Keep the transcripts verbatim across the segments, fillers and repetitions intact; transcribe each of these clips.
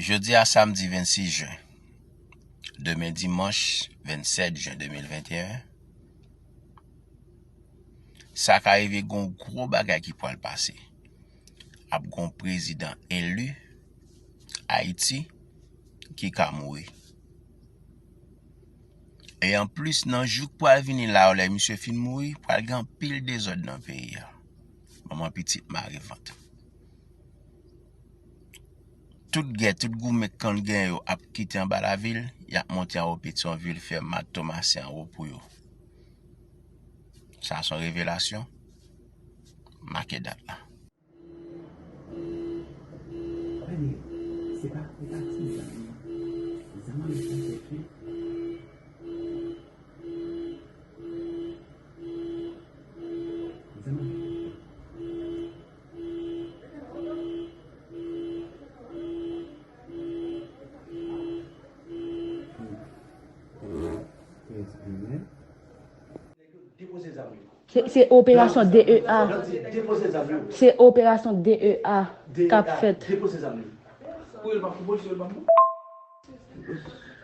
Jodi a samdi vennsis jen, demen dimanch vennsèt jen de mil venteyen, sa ka rive gon gwo bagay ki pral pase. Ap gon prezidan eli Ayiti ki ka mouri. E anplis, nan jou k pral vini la yo, lè misye fin mouri, pral gen anpil dezòd nan peyi a. Manman pitit mare vant. Tout gè, tout goumen k konn gen yo ap kite anba lavil, y ap monte anwo Petyonvil, fè mat Tomasen anwo pou yo. Sa se yon revelasyon. Make dat la. Premye, se pa, se pa ti zam nan. Zam nan sa tèt wi. Zam nan. Depoze zam yo. Se, se operasyon D E A. Se operasyon D E A k ap fèt. Depoze zam yo.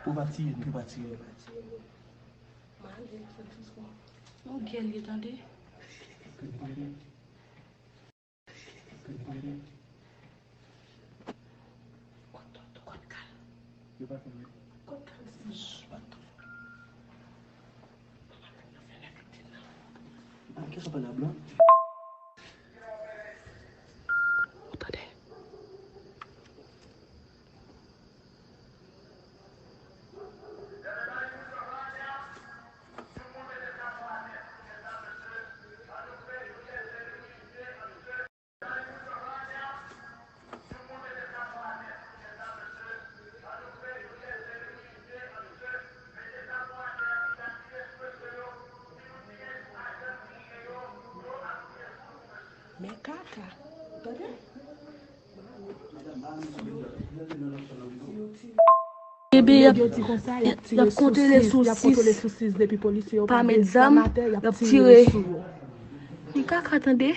Ou pa tiye, ou pa tiye. Yon gèl ye tande. Yo pa konn. Ann kesyon pa nan blan. Ou tande? Men kaka. Tande? Ebyen, y ap, y ap kontwole sou sis. Pa met zam, y ap tire. Men kaka, tande?